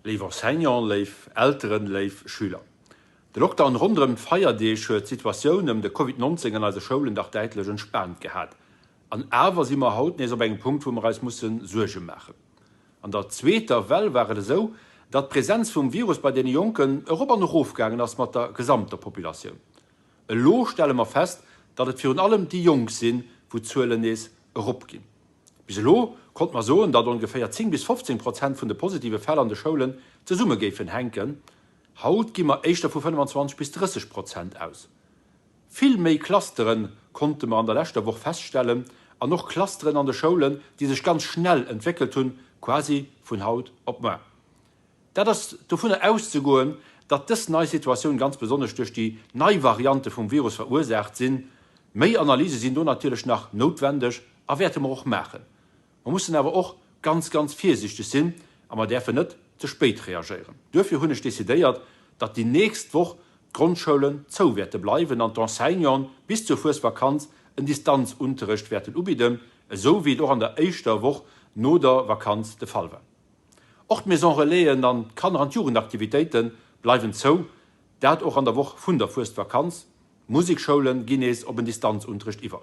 Léif Enseignanten, léif Elteren, léif Schüler. De Lockdown ronderëm d'Feierdeeg huet d'Situatioun ëm de Covid 19 an eise Schoulen dach däitlech entspaant gehat. An awer si mer haut nees op engem Punkt, wou mer eis musse Suerge maachen. An der zweeter Well war et esou, datt d'Presenz vum Virus bei deene Jonken erop an erof gaangen ass mat der gesamter Populatioun. Elo stelle mer fest, datt et virun allem déi Jonk sinn, wou d'Zuelen nees eropginn. Bis elo konnt mer soen, datt ongeféier 10 bis 15 Prozent vun de positive Fäll an de Schoulen zesumme géifen hänken. Haut gi mer éischter vu 25 bis 30 Prozent aus. Vill méi Clustere konnte mer an der leschter Woch feststellen an och Clusteren an de Schoulen, déi sech ganz schnell entwéckelt hunn, quasi vun haut op muar. Dat ass dovunner auszegoen, datt dës nei Situatioun ganz besonnesch duerch déi nei Variante vum Virus verursaacht sinn. Méi Analyse sinn do natierlech nach noutwendeg a wäerte mer och maachen. Mer mussen awer och ganz, ganz virsiichteg sinn a mer däerfen net ze spéit reagéieren. Duerfir hunn ech decidéiert, datt déi nächst Woch d'Grondschoulen zou wäerte bleiwen an d'Enseignanten bis zur Fuesvakanz en Distanzunterrecht wäerten ubidden, esou wéi et och an der éischter Woch no der Vakanz de Fall war. Och d'Maison Relaisen an d'Kanner an d'Jugendaktivitéite bleiwen zou, dat och an der Woch vun der Fuesvakanz. D'Musekschoule ginn nees op en Distanzunterrecht iwwer.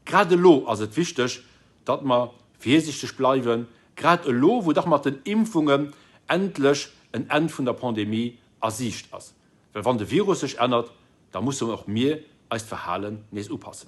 Grad elo ass et wichteg, datt mer virsiichteg bleiwen, grad elo wou dach mat den Impfungen endlech en Enn vun der Pandemie a Siicht ass. Well wann de Virus sech ännert, da musse och mir eist Verhalen nees upassen.